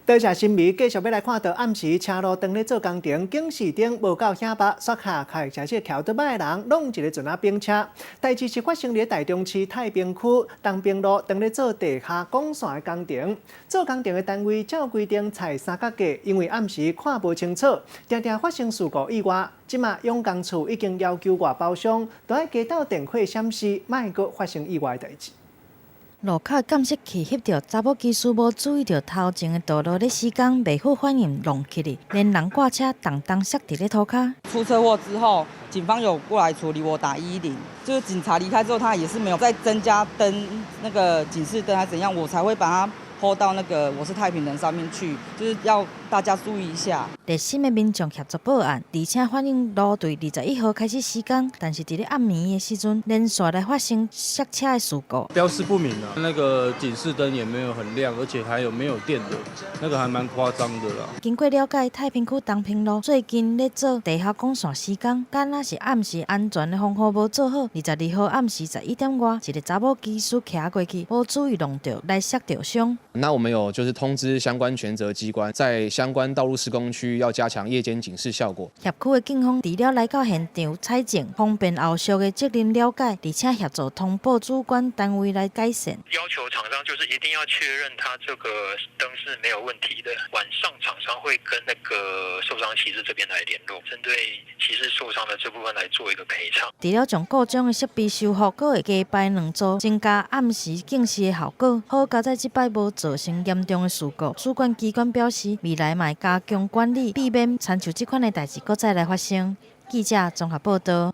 多謝新聞，繼續欲來看到暗時車路當咧做工程，警示燈無夠顯目，煞較開車這騎歐多擺的人攏一个陣仔反車。代誌是發生佇台中市太平區東平路，當咧做地下管線的工程。做工程的單位照規定採三腳架，因為暗時看無清楚，定定發生事故意外。這馬養工處已經要求外包商都愛加鬥電火閃示，莫閣發生意外代誌。路口監視器翕著查某機師無注意著頭前的道路咧施工，袂赴反應弄起去，連人掛車重重摔佇咧塗跤。出車禍之後，警方有過來處理，我打110，就是警察離開之後，他也是沒有再增加燈，那個警示燈還是怎樣，我才會把它 PO 到那個我是太平人上面去，就是要大家注意一下。熱心的民眾協助報案，而且反映路對21號開始施工，但是佇咧暗暝的時陣，連續來發生摔車的事故。標示不明啊，那個警示燈也沒有很亮，而且還有沒有電的，那個還蠻誇張的啦。經過了解，太平區東平路最近咧做地下管線施工，敢若是暗時安全的防護無做好。22號暗時11點外，一個查某機師騎過去，無注意弄著來摔著傷。那我們有就是通知相關權責機關，在相關道路施工區要加強夜間警示效果。轄區的警方除了來到現場採證，方便後續的責任了解，而且協助通報主管單位來改善。要求廠商就是一定要確認他這個燈是沒有問題的。晚上廠商會跟那個受傷騎士這邊來聯絡，針對騎士受傷的這部分來做一個賠償。除了將故障的設備修復，閣會加排兩組，增加暗時警示的效果。好佳哉這擺無造成嚴重的事故。主管機關表示，未來嘛會加強管理，避免親像這款的代誌閣再來發生。記者綜合報道。